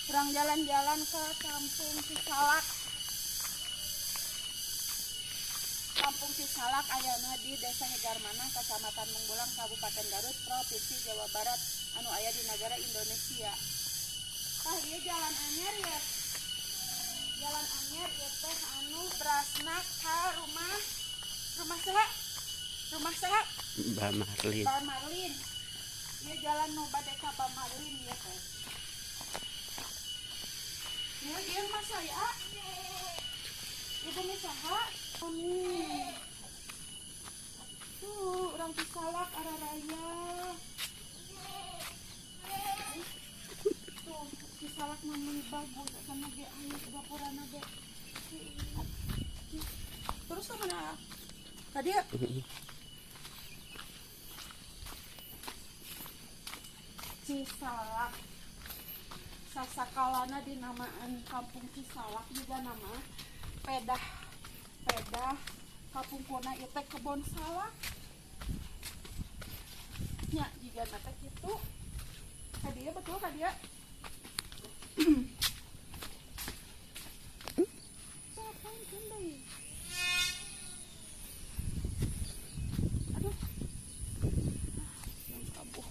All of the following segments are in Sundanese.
Kurang jalan-jalan ke Kampung Cisalak. Kampung Cisalak ayana di Desa Hegarmanah, Kecamatan Mungbulang, Kabupaten Garut, Provinsi Jawa Barat, anu aya di negara Indonesia. Tah, ieu jalan anyar ya. Jalan anyar ieu teh anu berasna ka rumah rumah saha? Rumah saha? Mbak Marlin. Mbak Marlin. Ieu jalan nu bade ka Mbak Marlin ya teh. Ieu ieu rumah saya. Ibu mi saha? Nih. Tuh, orang Cisalak araraya. Tuh, Cisalak mah bagus sama ge aya gapurana ge. Terus ke mana? Tadi ya? Cisalak. Sasakalana dinamaan Kampung Cisalak juga nama pedah pedah kapungkurna ieu teh kebon salak nya, jiga teh kitu ka dieu, betul ka dieu. Sok, kan deui. Aduh. Yang kabuh.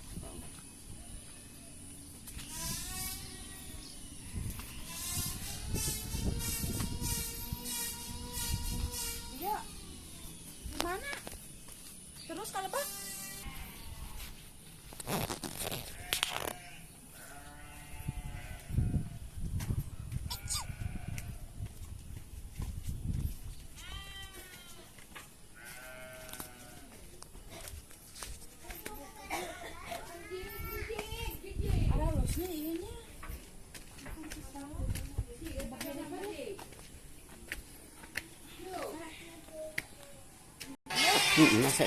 Iya. Gimana? Terus kalau Pak? Ada halusnya iya nya. Masa.